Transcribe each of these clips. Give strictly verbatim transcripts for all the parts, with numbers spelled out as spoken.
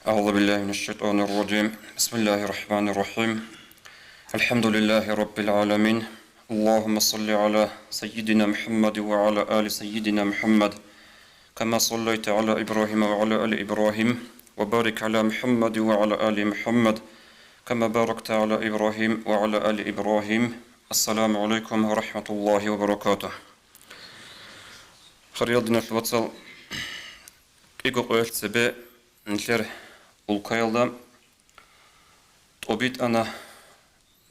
أعوذ بالله من الشيطان الرجيم. بسم الله الرحمن الرحيم. الحمد لله رب العالمين. اللهم صل على سيدنا محمد وعلى آل سيدنا محمد كما صليت على إبراهيم وعلى آل إبراهيم وبارك على محمد وعلى آل محمد كما باركت على إبراهيم وعلى آل إبراهيم. السلام عليكم ورحمة الله وبركاته. Хириял диналъул вацал, кӀиго къоялъ цебе нилъер улкаялда тӀобитӀана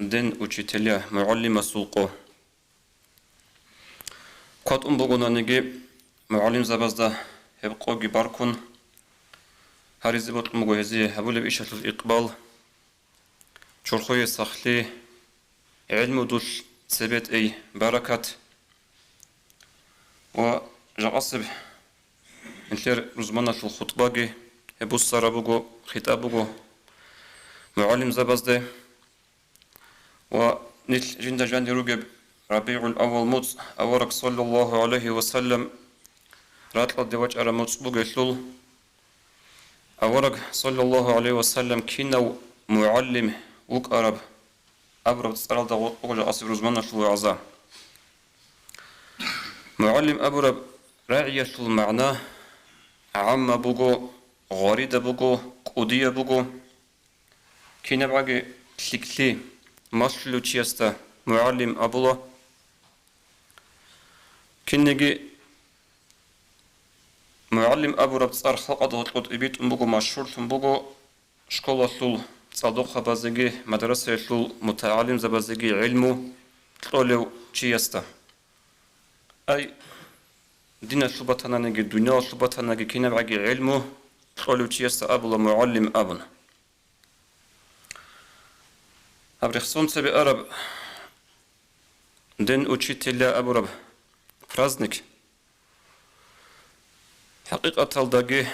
дин учителя, мугӀалимасул къо. КватӀун бугонаниги, мугӀалимзабазда гьеб къоги баркун, гьаризе бокьун буго гьезие гьабулеб ишалъул икъбал, чорхое сахлъи, гӀелмудулъ цебетӀей баракат. Ва жакъасеб нилъер рузманалъул хутӀбаги гьеб буссараб буго, хитӀаб буго мугӀалимзабазде. Ва нилъ жинда жанир ругеб РабигӀул-аввал муцӀ авараг, саллаллагьу гӀалайгьи ва саллам, ракьалде вачӀараб муцӀ бугелъул, авараг, саллаллагьу гӀалайгьи ва саллам, кинав мугӀалим вукӀараб абураб цӀаралда гъоркь буго жакъасеб рузманалъул вагӀза. МугӀалим абураб рагӀиялъул магӀна гӀамма буго, гъварида буго, кӀудияб буго. КинабгӀаги лъикӀлъи малъулев чиясда мугӀалим абула. Кинниги мугӀалим абураб цӀар халкъалда гъоркье тӀибитӀун буго, машгьурлъун буго школалъул цӀалдохъабазеги, мадрасаялъул мутагӀалимзабазеги гӀилму кьолев чиясда. Ай, диналъул батананиги, дуниялалъул батанаги кинабгӀаги гӀилму кьолев чиясда абула мугӀалим абун. Гьаб рехсон цебе араб дин учителя абураб праздник, хӀакъикъаталдаги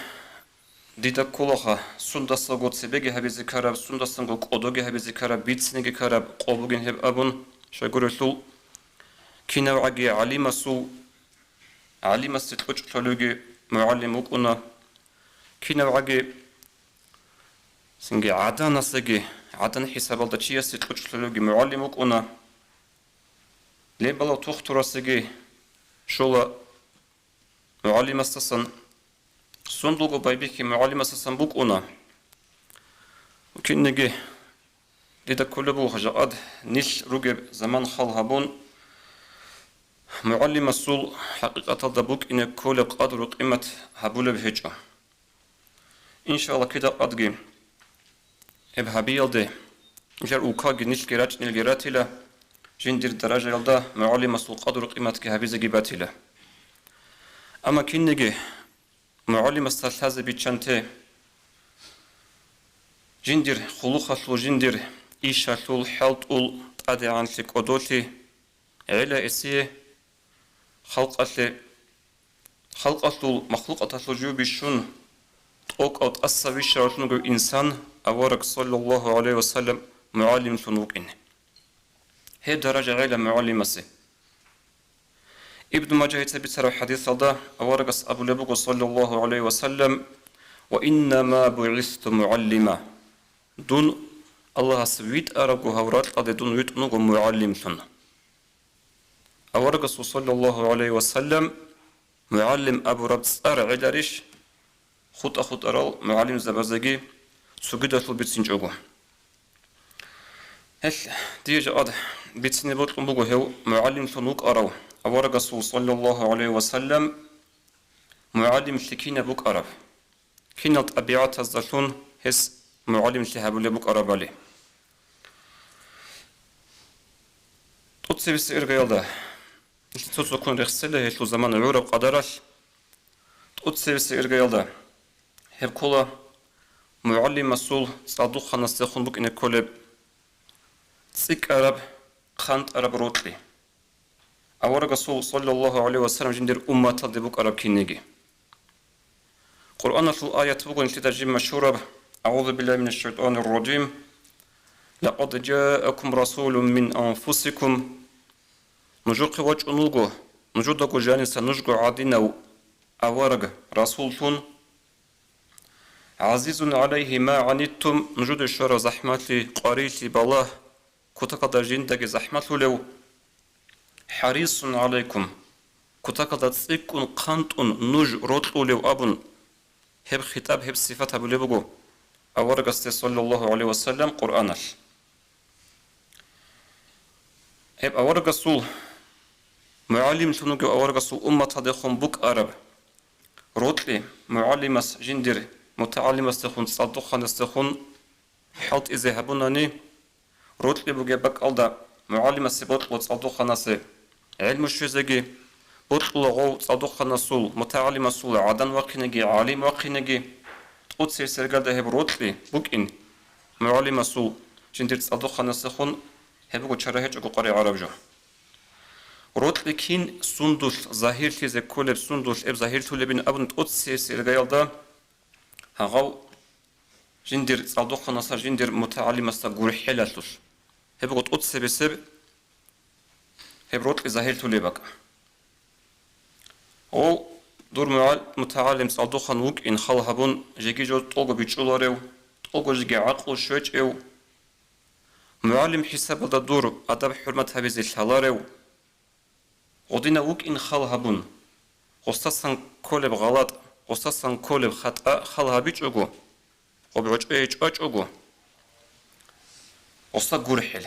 дида кколаха, сундасаго цебеги гьабизе ккараб, сундасанго кӀодоги гьабизе ккараб, бицинеги ккараб къо бугин гьеб абун, щайгурелъул кинавгӀаги гӀалимасул, гӀалимасде кьучӀ лъолевги мугӀалим вукӀуна, кинавгӀаги цинги гӀаданасеги, гӀадан хӀисабалда чиясе кьучӀ лъолевги мугӀалим вукӀуна. Лебалав тухтурасеги щола мугӀалимасдасан, сундулго байбихьи мугӀалимасдасан букӀуна. Кинниги дида кколеб буго жакъад нилъ ругеб заман хал гьабун, мугӀалимасул хӀакъикъаталда букӀине кколеб къадру-къимат гьабулеб гьечӀо. Иншалла, кида-къадги гьеб гьабиялде нилъер улкаги нилъги рачӀнилги ратила, жиндир даражаялда мугӀалимасул къадру-къиматги гьабизеги батила. Амма кинниги мугӀалимасда лъазе биччанте, жиндир хъулухъалъул, жиндир ишалъул, хӀалтӀул, тӀадегӀанлъи, кӀодолъи, гӀела эсие, халкъалъе, халкъалъул, махлукъаталъул жив бищун, тӀокӀав тӀаса вищаравлъун вугев инсан, авараг, саллаллагьу гӀалайгьи ва саллам, мугӀалимлъун вукӀине. Гьеб даража гӀела мугӀалимасе. Ибн Мажагьица бицараб хӀадисалда аварагас абулеб буго, саллаллагьу гӀалайгьи ва саллам: «Ва иннама бугӀисту мугӀаллима». Дун Аллагьас витӀарабго гьав ракьалде дун витӀун вуго мугӀаллимлъун. Аварагасул, саллаллагьу гӀалайгьи ва саллам, мугӀаллим абураб цӀар гӀеларищ? ХутӀа-хутӀарал мугӀалимзабазеги цогидалъул бицинчӀого. Гьелъ дие жакъад бицине бокьун буго гьев мугӀалимлъун вукӀарав аварагасул, саллаллагьу гӀалайгьи ва саллам, мугӀалимлъи кинаб букӀараб, кинал тӀабигӀатаздалъун гьес мугӀалимлъи гьабулеб букӀарабали. ТӀоцебесеб иргаялда, нилъ цо-цоккун рехсела гьелъул заман гӀураб къадаралъ, тӀоцебесеб иргаялда гьеб ккола мугӀалимасул цӀалдохъанасдехун букӀине кколеб цӀикӀкӀараб, хъантӀараб рокьи. Аварагасул, саллаллагьу гӀалайгьи ва саллам, жиндир умматалде букӀараб кинниги. Къуръаналъул аят буго нилъеда жиб машгьураб: «АгӀузу биллагьи минаш шайтӀанир ражим. Лакъад жаакум расулун мин анфусикум». Нужехъе вачӀун вуго, нужедаго жаниса нужго гӀадинав авараг расуллъун. «ГӀазизун гӀалайгьи ма гӀаниттум», нужеде щвараб захӀмалъи, къварилъи, балагь, кутакалда жиндаги захӀмалъулев, «хӀарисун гӀалайкум», кутакалда цӀикӀкӀун хъантӀун нуж рокьулев абун, гьеб хитӀаб, гьеб сифат гьабулеб буго аварагасде, саллаллагьу гӀалайгьи ва саллам, Къуръаналъ. Гьеб аварагасул, мугӀалимлъун вугев аварагасул умматалдехун букӀараб рокьи, мугӀалимас жиндир мутагӀалимасдехун, цӀалдохъанасдехун хӀалтӀизе гьабунани, рокьи бугеб бакӀалда мугӀалимасе бокьула цӀалдохъанасе гӀелму щвезеги, бокьула гъов цӀалдохъанасул, мутагӀалимасул гӀадан вахъинеги, гӀалим вахъинеги. ТӀоцебесеб иргаялда гьеб рокьи букӀин, мугӀалимасул жиндир цӀалдохъанасехун, гьеб буго чара гьечӀого къваригӀараб жо. Рокьи кин сундулъ загьирлъизе кколеб, сундулъ гьеб загьирлъулебин абун тӀоцебесеб иргаялда, гьагъав жиндир цӀалдохъанасда, жиндир мутагӀалимасда гурхӀелалъулъ. Гьеб буго тӀоцебесеб гьеб рокьи загьирлъулеб бакӀ. Гъов дур мугӀал-, мутагӀалим цӀалдохъан вукӀин хал гьабун, жеги жо тӀолго бичӀчӀуларев, тӀолго жеги гӀакълу щвечӀев, мугӀалим хӀисабалда дур адаб-хӀурмат гьабизе лъаларев, гъодинав вукӀин хал гьабун, гъосдасан кколеб гъалатӀ, гъосдасан кколеб хатӀа хал гьабичӀого, гъоб гӀочӀое чӀвачӀого, гъосда гурхӀел.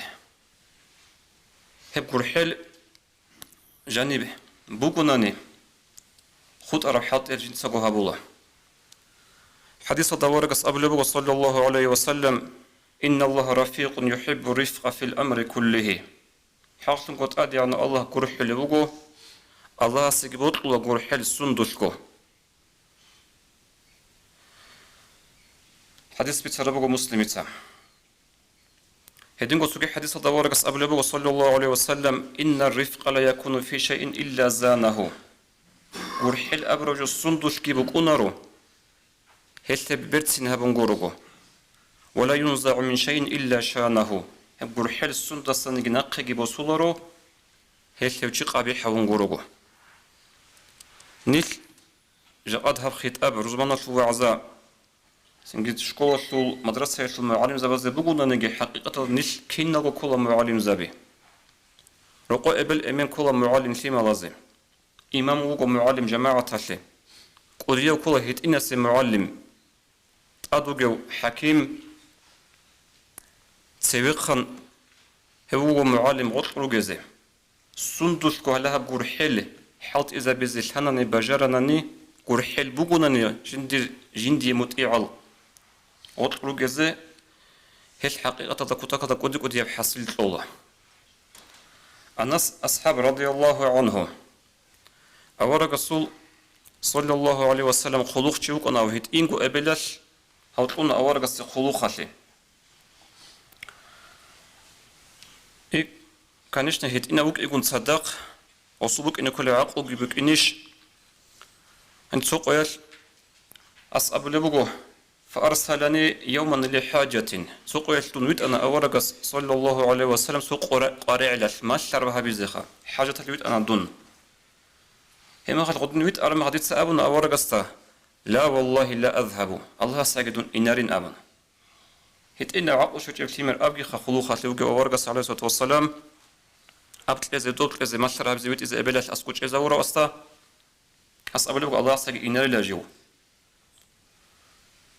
Гьеб гурхӀел жаниб бугонани, хутӀараб хӀалтӀи жинцаго гьабула. ХӀадисалда аварагас абулеб буго, саллаллагьу гӀалайгьи ва саллам: «Инналлагьа рафикъун юхӀиббу рифкъа фил амри куллигьи». ХӀакълъунго ТӀадегӀанав Аллагь гурхӀулев вуго, Аллагьасеги бокьула гурхӀел сундулъго. ХӀадис бицараб буго Муслимица. Гьединго цоги хӀадисалда аварагас абулеб буго, саллаллагьу гӀалайгьи ва саллам: «Инна рифкъа ла якуну фи шайин илла занагьу». ГурхӀел абураб жо сундулъги букӀунаро, гьелъ гьеб берцин гьабун гурого. «Ва ла юнзагӀу мин шайин илла шанагьу». Гьеб гурхӀел сундасаниги нахъеги босуларо, гьелъ гьев чи къабихӀ гьавун гурого. Нилъ жакъад гьаб хитӀаб, рузманалъул вагӀза, цинги школалъул, мадрасаялъул мугӀалимзабазде бугонаниги, хӀакъикъаталда нилъ киналго ккола мугӀалимзаби. Рокъо эбел-эмен ккола мугӀалим лъималазе. Имам вуго мугӀалим жамагӀаталъе. КӀудияв ккола гьитӀинасе мугӀалим. ТӀад вугев хӀаким, цевехъан гьев вуго мугӀалим гъоркь ругезе. Сундулъго гьале гьаб гурхӀел хӀалтӀизабизе лъанани бажаранани, гурхӀел бугонани жиндир, жиндие мутӀигӀал гъоркь ругезе, гьелъ хӀакъикъаталда кутакалда кӀуди-кӀудияб хӀасил кьола. Анас асхӀаб, радияллагьу гӀангьу, аварагасул, саллаллагьу гӀалайгьи ва саллам, хъулухъчи вукӀана ва гьитӀинго эбелалъ гьав кьуна аварагасде хъулухъалъе. И, конечно, гьитӀинав вукӀигун цадахъ, гъосул букӀине кколеб гӀакълуги букӀинищ? Гьаниб цо къоялъ ас абулеб буго, «Фаарсалани явман ли хӀажатин». Цо къоялъ дун витӀана аварагас, саллаллагьу гӀалайгьи ва саллам, цо къвара-, къваригӀелалъ малъараб гьабизеха, хӀажаталъ витӀана дун. Гьеб мехалъ гъодин витӀараб мехалъ дица абуна аварагасда: «Ла валлагьи ла азгьабу», Аллагьасдаги дун инарин абун. ГьитӀинаб гӀакълу щвечӀеб лъимер абгиха хъулухъалъе вугев аварагас, гӀалайгьиссалату вассалам, аб кьезе, доб кьезе, малъараб гьабизе витӀизе эбелалъ аскӀов чӀезавурав асда, ас абулеб буго, Аллагьасдаги инарила жив.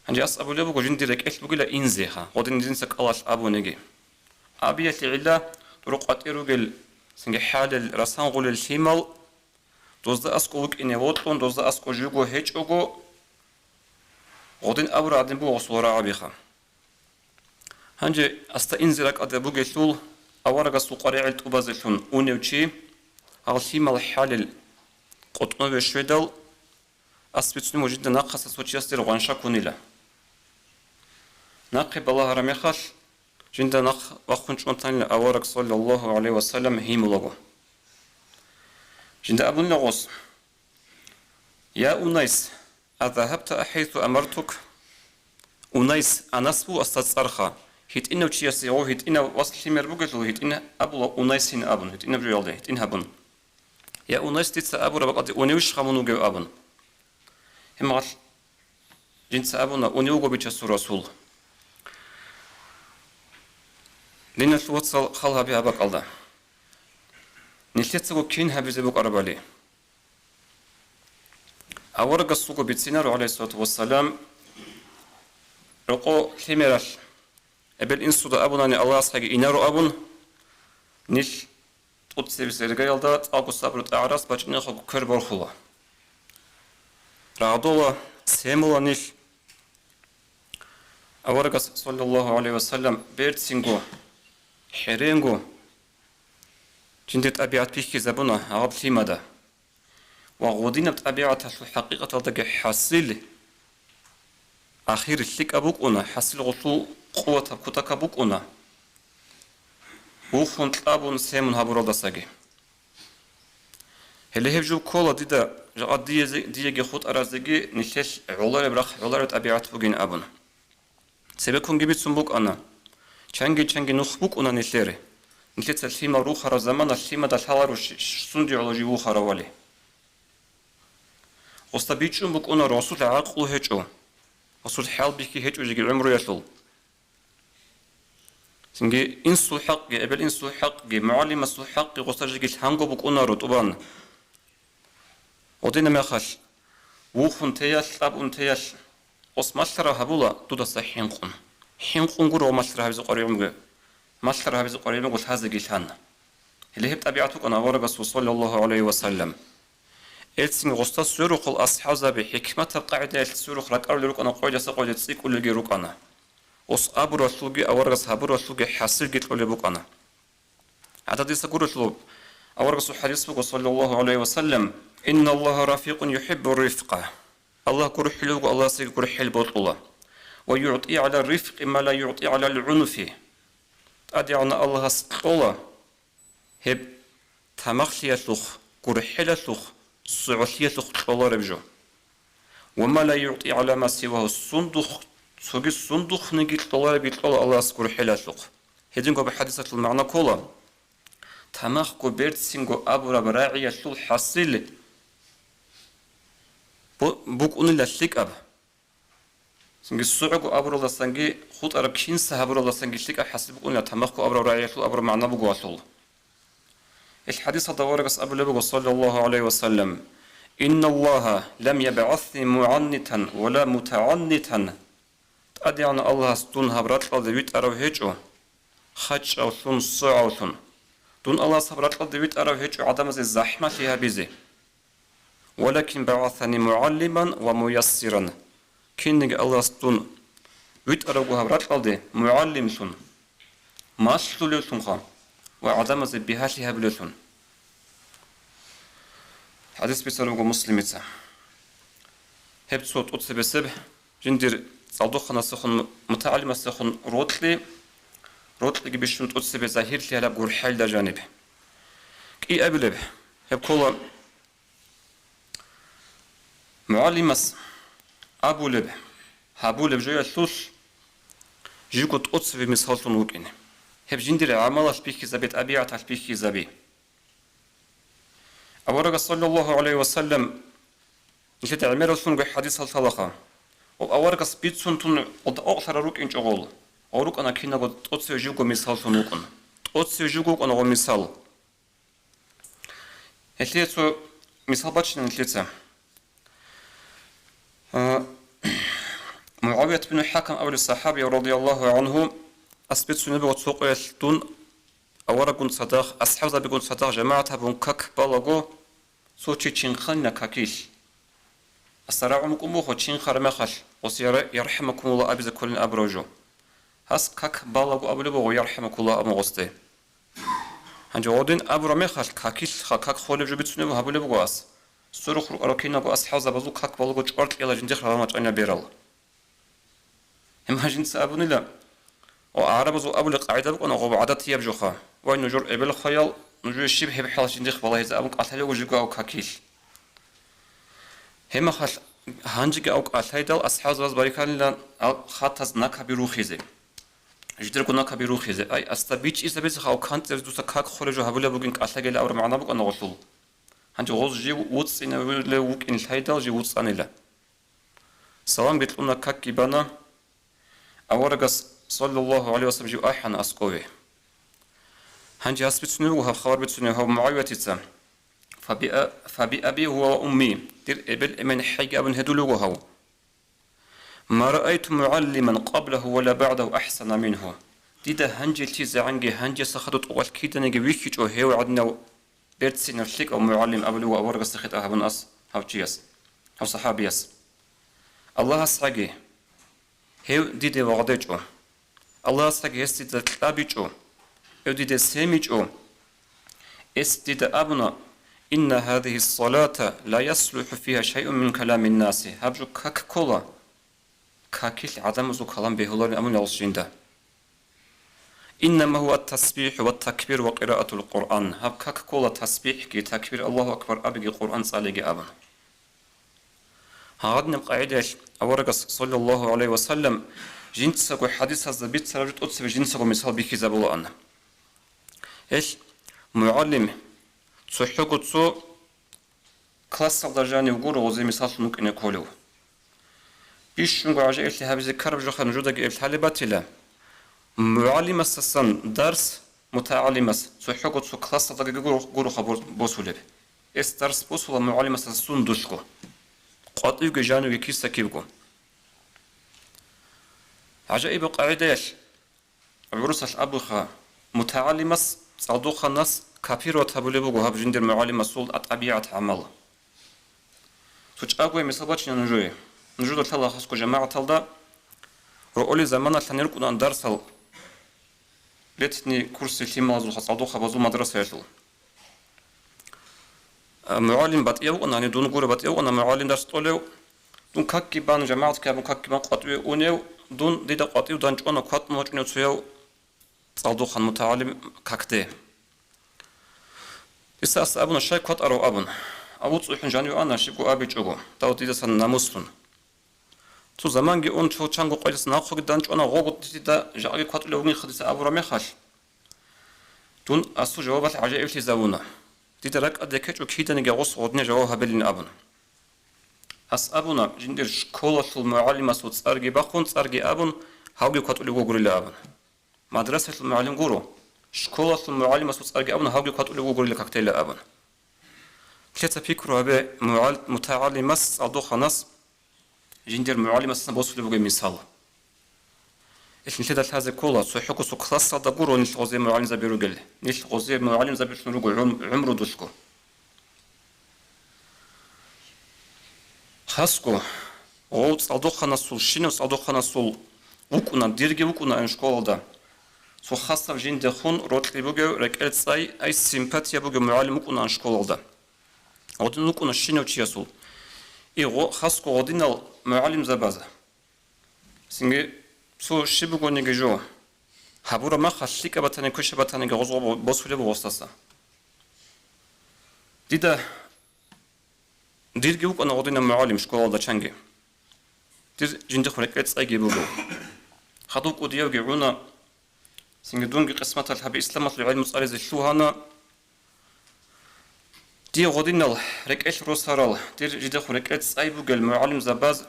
Гьанже ас абулеб буго, жиндир рекӀелъ бугила инзеха, гъодин жинца кӀалалъ абуниги. Абиялъе гӀилла тӀурукъ къватӀир ругел, цинги хӀалел, расангъулел лъимал, дозда аскӀов вукӀине вокьун, дозда аскӀов живго гьечӀого, гъодин абураб гӀадин буго гъосул рагӀабиха. Гьанже асда инзе ракӀалде бугелъул, аварагасул къваригӀел тӀубазелъун унев чи, гьал лъимал хӀалел къотӀнове щведал, ас бицунеб буго жинда нахъаса цо чиясде гъванша ккунила. Нахъе балагьараб мехалъ, жинда нахъ вахъун чӀун танила авараг, саллаллагьу гӀалайгьи ва саллам, гьимулаго. Жинда абунила гъос: «Я Унайс, азагьабта хӀайсу амартук?» Унайс, Анас буго асда цӀарха. ГьитӀинав чиясе, гъов гьитӀинав вас лъимер бугелъул, гьитӀин абула Унайсин абун, гьитӀинаб жоялде, гьитӀин гьабун. «Я Унайс, дица абураб бакӀалде уневищха мун вугев?» абун. Гьеб мехалъ Жинца абуна, унев вуго Бичасул Расул. Диналъул вацал, хал гьабе гьаб бакӀалда. Нилъецаго кин гьабизе букӀарабали. Аварагас вуго бицинаро, гӀалайгьиссалату вассалам, рокъо лъимералъ, эбел-инсуда абунани Аллагьасдаги инаро абун, нилъ тӀоцебесеб иргаялда цӀакъго сабру тӀагӀарас бачӀинехъего квер борхула. Рагъдола, семула нилъ. Аварагас, саллаллагьу гӀалайгьи ва саллам, берцинго, хӀеренго жиндир тӀабигӀат бихьизабуна гьаб лъимада. Ва гъодинаб тӀабигӀаталъул хӀакъикъаталдаги хӀасил ахир лъикӀаб букӀуна, хӀасил гъолъул къуватаб кутакаб букӀуна, вухун, кьабун, семун гьабуралдасаги. Гьеле гьеб жо ккола дида, жакъа дие-, диеги хутӀаразеги нилъелъ гӀолареб рахъ, гӀолареб тӀабигӀат бугин абун. Цебеккунги бицун букӀана, чанги-чанги нух букӀуна нилъер. Нилъеца лъимал рухараб замана лъимада лъаларо щ-, щ-, сунде гӀоло жив вухаравали. Гъосда бичӀчӀун букӀуна гъосул гӀакълу гьечӀо, гъосул хӀалбихьи гьечӀо жеги гӀумруялъул. Цинги инсул хӀакъги, эбел-инсул хӀакъги, мугӀалимасул хӀакъги гъосда жеги лъанго букӀунаро тӀубан. Гъодина мехалъ, вухун теялъ, кьабун теялъ, гъос малъараб гьабула дудаса хӀинкъун. ХӀинкъун гуро малъараб гьабизе къваригӀун буго, малъараб гьабизе къваригӀун буго лъазеги лъан. Гьеле гьеб тӀабигӀат букӀана аварагасул, саллаллагьу гӀалайгьи ва саллам. Элцинги гъосда сверухъул асхӀабзаби хӀикматаб къагӀидаялъ сверухъ ракӀарулел рукӀана, къойдаса къойде цӀикӀкӀулелги рукӀана. Гъос абуралъулги, аварагас гьабуралъулги хӀасилги кьолеб букӀана. ГӀададиса гурелъул аварагасул хӀадис буго, саллаллагьу гӀалайгьи ва саллам: «Инналлагьа рафикъун юхӀиббур рифкъа». Аллагь гурхӀулев вуго, Аллагьасеги гурхӀел бокьула. «Ва югӀти гӀала рифкъи ма ла югӀти гӀала гӀунуфи». ТӀадегӀанав Аллагьас кьола гьеб тамахлъиялъухъ, гурхӀелалъухъ, согӀолъиялъухъ кьолареб жо. «Ва ма ла югӀти гӀала ма сивагьу», сундухъ, цоги сундухъниги кьоларебги кьола Аллагьас гурхӀелалъухъ. Гьединго хӀадисалъул магӀна ккола: тамахго берцинго абураб рагӀиялъул хӀасил бу-, букӀунила лъикӀаб. Цинги согӀого абуралдасанги, хутӀараб кинса гьабуралдасанги лъикӀаб хӀасил букӀунила тамахго абураб рагӀиялъул абураб магӀна буго гьалъул. Ил хӀадисалда аварагас абулеб буго, саллаллагьу гӀалайгьи ва саллам: «Инналлагьа лам ябгӀасни мугӀаннитан ва ла мутагӀаннитан». ТӀадегӀанав Аллагьас дун гьаб ракьалде витӀарав гьечӀо, хачӀавлъун, согӀавлъун. Дун Аллагьас гьаб ракьалде витӀарав гьечӀо гӀадамазе захӀмалъи гьабизе. «Валакин багӀасани мугӀаллиман ва муяссиран». Кинниги Аллагьас дун витӀаравго гьаб ракьалде мугӀаллимлъун, малъулевлъунха ва гӀадамазе бигьалъи гьабулевлъун. ХӀадис бицараб буго Муслимица. Гьеб цо тӀоцебесеб жиндир цӀалдохъанасехун, мутагӀалимасехун рокьи, рокьиги бищун тӀоцебе загьирлъи гьалаб гурхӀелда жаниб. КӀиабилеб, гьеб ккола МугӀалимас абулеб, гьабулеб жоялъулъ живго тӀоцебе мисаллъун вукӀине. Гьеб жиндир гӀамалалъ бихьизаби, тӀабигӀаталъ бихьизаби. Аварагас, саллаллагьу гӀалайгьи ва саллам, нилъеда гӀемераллъунго хӀадисал лъалаха. Ва аварагас бицун тун гъолда окьлъарал рукӀинчӀо гъол, гъол рукӀана киналго тӀоцеве живго мисаллъун вукӀун. ТӀоцеве живго вукӀана гъол мисал. Гьелъие цо мисал бачина нилъеца. А, МугӀавият бин ХӀакам абулев сахӀаби, радияллагьу гӀангьу, ас бицунеб буго цо къоялъ дун аварагун цадахъ, асхӀабзабигун цадахъ жамагӀат гьабун как балаго, цо чи чинхъанила какилъ. Аса рагӀун букӀун буго чинхъараб мехалъ, гъос яра-, «Ярхамукумуллагь» абизе кколин абураб жо. Гьас как балаго абулеб буго «Ярхамукуллагь» абун гъосде. Гьанже гъодин абураб мехалъ, какилъха как холеб жо бицунеб гьабулеб буго ас. Сверухъ рукӀарал киналго асхӀабзабазул как балаго чӀвар кьела жиндихъ рагъа мачӀанила берал. Гьеб жинца абунила, о, гӀарабазул абулеб къагӀида букӀана гъоб гӀадатияб жоха. Вай, нужер эбел-хваял, нужее щиб гьеб хӀал жиндихъ балагьизе абун кӀалъалев вуго жиго ав какилъ. Гьеб мехалъ гьанжеги ав кӀалъайдал асхӀабзабаз барикалила ал хатаз накаби рухизе. Жидерго накаби рухизе. Ай, асда бичӀчӀизабизе хал кантӀер дуца как холеб жо гьабулеб бугин кӀалъагел абураб магӀна букӀана гъолъул. Гьанже гъоз жив вуцӀцӀинавулев вукӀин лъайдал жив вуцӀцӀанила. Саламги кьуна, какги бана. Аварагас, саллаллагьу гӀалайгьи вассалам, жив ахӀана аскӀове. Гьанже гьас бицунеб буго гьаб хабар бицунев гьав МугӀавиятица: «Фабиа-, фабиаби гьува ва умми, дир эбел-эмен хӀейги абун гьедулев вуго гьав. Ма раайту мугӀаллиман къаблагьу ва ла багӀдагьу ахӀсана мингьу». Дида гьанжелъизегӀанги гьанжеса хадуб тӀокӀалъ киданиги вихьичӀо гьев гӀадинав берцинав лъикӀав мугӀалим, абулев вуго аварагасда хитӀаб гьабун ас гьав чияс, гьав сахӀабияс. АллагьасгӀаги, гьев диде вагъдечӀо. АллагьасгӀаги, гьес дида кьабичӀо, гьев диде семичӀо. Гьес дида абуна: «Инна гьазигьи ссалата ла яслухӀу фигьа шайъун мин каламин наси». Гьаб жо как ккола, какилъ гӀадамазул калам бегьуларин абунин гьес жинда. «Иннама гьува ат-тасбихӀу ва такбир ва къираатул Къуръан». Гьаб как ккола тасбихӀги, такбир, Аллагьу акбар абиги, Къуръан цӀалиги абун. Гьагъадинаб къагӀидаялъ аварагас, саллаллагьу гӀалайгьи вассалам, жинцаго хӀадисазда бицараб жо тӀоцебе жинцаго мисал бихьизабулаан. Гьелъ мугӀалим цохӀого цо классалда жанив гуро гъозе мисаллъун вукӀине кколев. Бищунго гӀажаиблъи гьабизе ккараб жоха нужедаги гьеб лъалеб батила. МугӀалимасдасан дарс мутагӀалимас цохӀого цо классалдаги гуро-, гуроха бос-, босулеб. Гьес дарс босула мугӀалимасдасан сундулъго, къватӀивги жанивги киса-кибго. ГӀажаибаб къагӀидаялъ гӀурусалъ абуха, мутагӀалимас, цӀалдохъанас копировать гьабулеб буго гьаб жиндир мугӀалимасул тӀабигӀат-гӀамал. Цо чӀагояв мисал бачина нужее. Нужеда лъала хасго жамагӀаталда, рокъоли заманалъ гьанир рукӀунаан дарсал, летний курсе лъималазулха цӀалдохъабазул мадрасаялъул. А, мугӀалим батӀияв вукӀана, гьанив дун гуро батӀияв вукӀана мугӀалим дарс кьолев. Дун какги бан, жамагӀатги абун какги бан къватӀиве унев, дун дида къватӀив данчӀвана кватӀун вачӀунев цояв цӀалдохъан мутагӀалим какде. Дица ас абуна, щай кватӀарав абун. АвуцӀухӀун жанив ана, щибго абичӀого, дав дидасан намуслъун. Цо заманги ун, чов чанго къвайдаса нахъеги данчӀвана, гъого дида жакъаги кватӀулев вугин хадиса абураб мехалъ, дун асул жавабалъ гӀажаиблъизавуна. Дида ракӀалде ккечӀо киданиги гъос гъодине жаваб гьабилин абун. Ас абуна, жиндир школалъул мугӀалимасул цӀарги бахъун, цӀарги абун, гьавги кватӀулев вугурила абун. Мадрасалъул мугӀалим гуро, школалъул мугӀалимасул цӀарги абун, гьавги кватӀулев вугурила какдейила абун. Лъеца пикру гьабе, мугӀал-, мутагӀалимас, цӀалдохъанас, жиндир мугӀалимасдасан босулеб бугеб мисал. Ил нилъеда лъазе ккола, цохӀого цо классалда гуро нилъ гъозе мугӀалимзаби ругел, нилъ гъозе мугӀалимзабилъун руго гӀум-, гӀумрудулъго. Хасго, гъов цӀалдохъанасул, щинав цӀалдохъанасул вукӀуна, дирги вукӀунаан школалда. Цо хасаб жиндехун рокьи бугев, рекӀел цӀай, ай симпатия бугев мугӀалим вукӀунаан школалда. Гъодин вукӀуна щинав чиясул. И гъо-, хасго гъодинал мугӀалимзабаза. Цинги цо щиб бугониги жо гьабураб махалъ, лъикӀаб батани, квешаб батаниги гъозго бо-, босулеб гъосдаса. Дида дирги вукӀана гъодинаб мугӀалим школалда чанги. Дир жиндихъ рекӀел цӀайги буго. Хадуб кӀудиявги гӀуна, цинги дунги къисматалъ гьаб исламалъул гӀилму цӀализе лъугьана. Дие гъодинал рекӀелъ росарал, дир жидехъ рекӀел цӀай бугел мугӀалимзабаз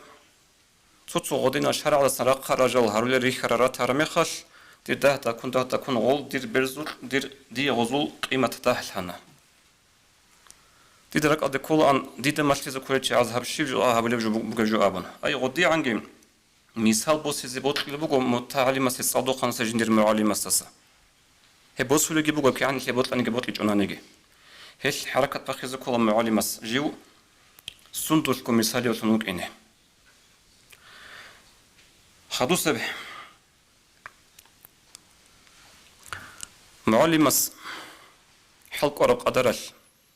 цо-цо гъодинал шаргӀалдасан рахъарал жал гьарулел рихьарал ратараб мехалъ, дир дагь даккун, дагь даккун гъол дир берзул, дир, дие гъозул къимат дагьлъана. Дида ракӀалде кколаан, дида малъизе кколел чагӀаз гьаб щиб жо гьабулеб жо бугеб жо абун. Ай, гъодигӀанги мисал босизе бокьулеб буго мутагӀалимасе, цӀалдохъанасе жиндир мугӀалимасдаса. Гьеб босулебги буго, кигӀан нилъее бокьаниги бокьичӀонаниги. Гьелъ хӀаракат бахъизе ккола мугӀалимас жив сундулъго мисалиявлъун вукӀине. Хадусеб мугӀалимас хӀалкӀвараб къадаралъ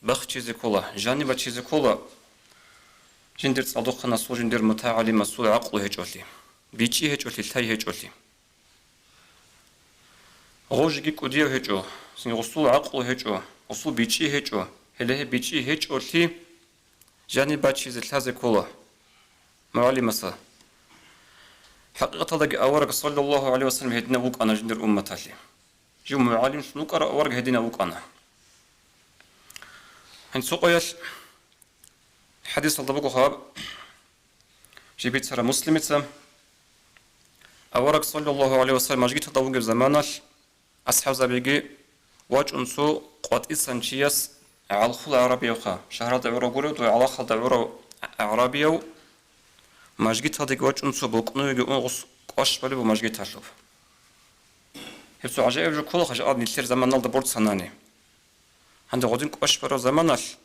бахчизе ккола, жаниб бачизе ккола жиндир цӀалдохъанасул, жиндир мутагӀалимасул гӀакълу гьечӀолъи, бичӀчӀи гьечӀолъи, лъай гьечӀолъи. Гъов жеги кӀудияв гьечӀо, цинги гъусул гӀакълу гьечӀо, гъусул бичӀчӀи гьечӀо, гьеле гьеб бичӀчӀи гьечӀолъи жаниб бачизе лъазе ккола мугӀалимасда. ХӀакъикъаталдаги авараг, саллаллагьу гӀалайгьи вассалам, гьединав вукӀана жиндир умматалъе. Жив мугӀалимлъун вукӀарав авараг гьединав вукӀана. Гьанже цо къоялъ хӀадисалда буго гьаб: Жиб бицараб Муслимица, авараг, саллаллагьу гӀалайгьи ва саллам, мажгиталда вугеб заманалъ, асхӀабзабиги вачӀун цо къватӀисан чияс гӀалхул гӀарабиявха, шагьаралда гӀурав гурев, дуе гӀалахалда гӀурав гӀарабияв, мажгиталдеги вачӀун цо бокӀнойги унгъус кӀваш балеб буго мажгиталъуб. Гьеб цо гӀажаиб жо ккола, хъажаал нилъер заманалда борцанани. Гьанже гъодин кӀваш бараб заманалъ,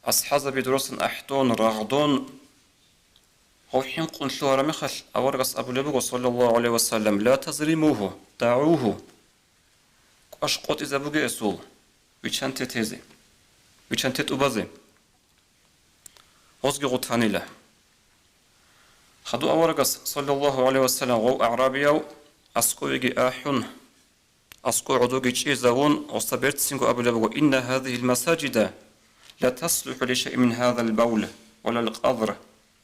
асхӀабзаби дурасан ахӀдон, рагъдон, гъов хӀинкъун лъугьараб мехалъ, аварагас абулеб буго, саллаллагьу гӀалайгьи ва саллам: «Ла тазримугьу, дагӀугьу». КӀваш къотӀизабуге эсул, виччанте тезе, виччанте тӀубазе. Гъозги гъутанила. Хадув аварагас, саллаллагьу гӀалайгьи ва саллам, гъов агӀрабияв аскӀовеги ахӀун, аскӀов гӀодовги чӀезавун, гъосда берцинго абулеб буго: «Инна гьазигьил масажида ла таслухӀу ли шайин мин гьазал бавл ва лал къазр».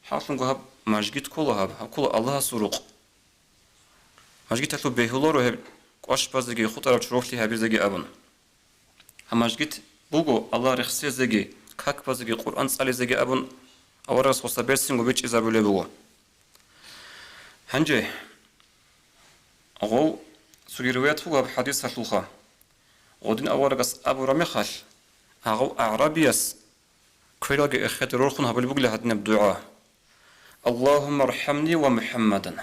ХӀакълъунго гьаб мажгит ккола гьаб, гьаб ккола Аллагьасул рукъ. Мажгиталъуб бегьуларо гьеб кӀваш базеги, хутӀараб чороклъи гьабизеги абун. Гьаб мажгит буго Аллагь рехсезеги, как базеги, Къуръан цӀализеги абун, аварагас гъосда берцинго бичӀчӀизабулеб буго. Гьанже гъов цоги риваят буго гьаб хӀадисалъулха. Гъодин аварагас абураб мехалъ, гъов агӀрабияс квералги эхеде рорхун гьабулеб бугила гьадинаб дугӀа: «Аллагьумма архӀамни ва МухӀаммадан».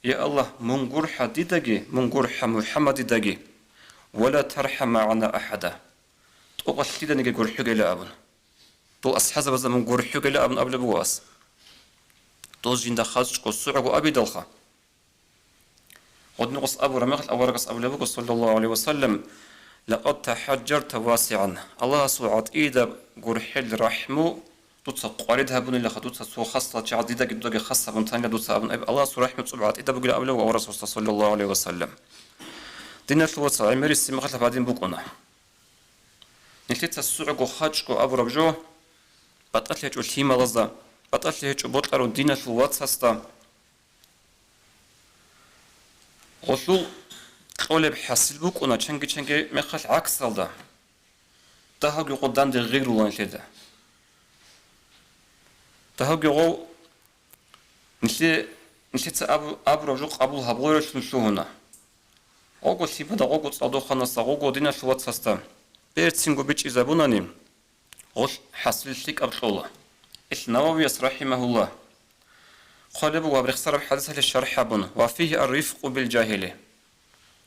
Я Аллагь, мун гурхӀа дидаги, мун гурхӀа МухӀаммадидаги, «ва ла тархӀам магӀана ахӀада». ТӀокӀалъ лъиданиги гурхӀугела абун. Дол асхӀабзабазда мун гурхӀугела абун абулеб буго ас. Доз жинда хачӀго, сугӀго абидалха. Гъодин гъос абураб мехалъ, аварагас абулеб буго, саллаллагьу гӀалайгьи ва саллам: «Лакъад тахӀаджжарта васигӀан». Аллагьасул гӀатӀидаб гурхӀел рахӀму дуца къварид гьабунилаха, дуца цо хасал чагӀаз дидаги дудаги хас гьабун танила дуца абун, Аллагьасул рахӀму цӀоб гӀатӀидаб бугила абулеб буго аварагас, саллаллагьу гӀалайгьи ва саллам. Диналъул вацал, гӀемерисеб мехалъ гьадин букӀуна. Нилъеца сугӀго хачӀго абураб жо, батӀалъи гьечӀо лъималазда, батӀалъи гьечӀо бокьарав диналъул вацасда. Гъолъул кьолеб хӀасил букӀуна чанги-чанги мехалъ гӀаксалда. Дагьавги гъов данде гъигрула нилъеда. Дагьавги гъов нилъе-, нилъеца абу-, абураб жо къабул гьабуларелъун лъугьуна. Гъого лъимада, гъого цӀалдохъанасда, гъого диналъул вацасда берцинго бичӀчӀизабунани, гъолъ хӀасил лъикӀаб кьола. Ил Нававияс, рахӀимагьуллагь, хъвалеб буго гьаб рехсараб хӀадисалъе шархӀ гьабун: «Ва фигьи ар-рифкъу бил-жагьили».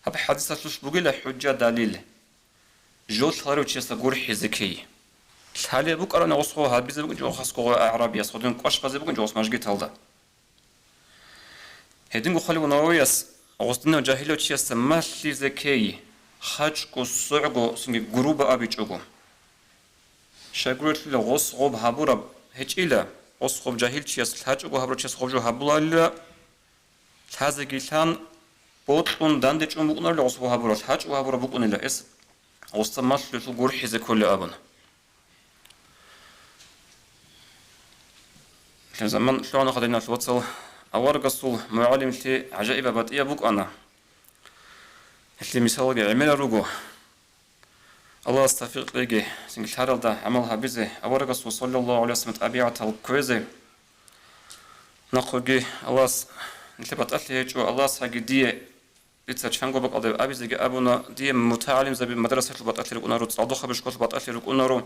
Гьаб хӀадисалъулъ бугила хӀужжа, далил, жо лъаларев чиясда гурхӀизе ккей. Лъалеб букӀарани гъос гъо гьабизе букӀинчӀо хасго гъо агӀрабияс, гъодин кӀваш базе букӀинчӀо гъос мажгиталда. Гьединго хъвалев Нававияс гъос динав жагьилав чиясда малъизе ккей, хачӀго, сугӀго, цинги грубо абичӀого. Щайгурелъул гъос гъоб гьабураб гьечӀила, гъос гъоб жагьилчияс, лъачӀого гьабурав чияс гъоб жо гьабуларила, лъазеги лъан, бокьун, данде чӀун букӀунарила гъос гъоб гьабурав, лъачӀого гьабурав букӀунила, эс гъосда малъулелъул гурхӀизе кколей абун. Лъазаман лъугьана-, хадинал вацал, аварагасул мугӀалимлъи гӀажаибаб батӀияб букӀана. Гьелъие мисалги гӀемерал руго. Аллагьас тавфикъ кьеги, цинги лъаралда гӀамал гьабизе, аварагасул, саллаллагьу гӀалайгьи ва саллам, тӀабигӀатал кквезе. Нахъеги Аллагьас нилъер батӀалъи гьечӀо, Аллагьас гьаги дие, дица чанго бакӀалда абизеги абуна, дие мутагӀалимзаби мадрасалъул батӀалъи рукӀунаро, цӀалдохъаби школалъул батӀалъи рукӀунаро.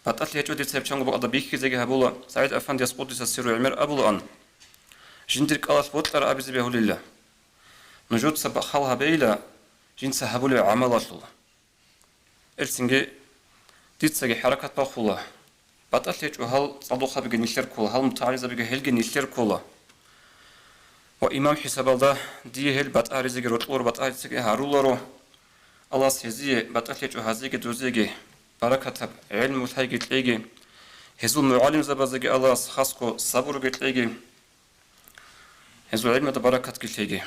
БатӀалъи гьечӀо дица гьеб чанго бакӀалда бихьизеги гьабула. СагӀид Афандияс, къуддиса сирругьу, гӀемер абулаан: «Жиндир кӀалалъ бокьараб абизе бегьулила. Нужеца бахъал гьабейила жинца гьабулеб гӀамалалъул». Гьелцинги дицаги хӀаракат бахула. БатӀалъи гьечӀо, гьал цӀалдохъабиги нилъер ккола, гьал мутагӀалимзабиги гьелги нилъер ккола. Ва имам хӀисабалда дие гьел батӀа гьаризеги, рокьуларо батӀа гьаризеги гьаруларо. Аллагьас гьезие, батӀалъи гьечӀо гьазиеги дузеги, баракатаб гӀелму лъайги кьеги, гьезул мугӀалимзабазеги Аллагьас хасго сабурги кьеги, гьезул гӀелмада баракатги лъеги.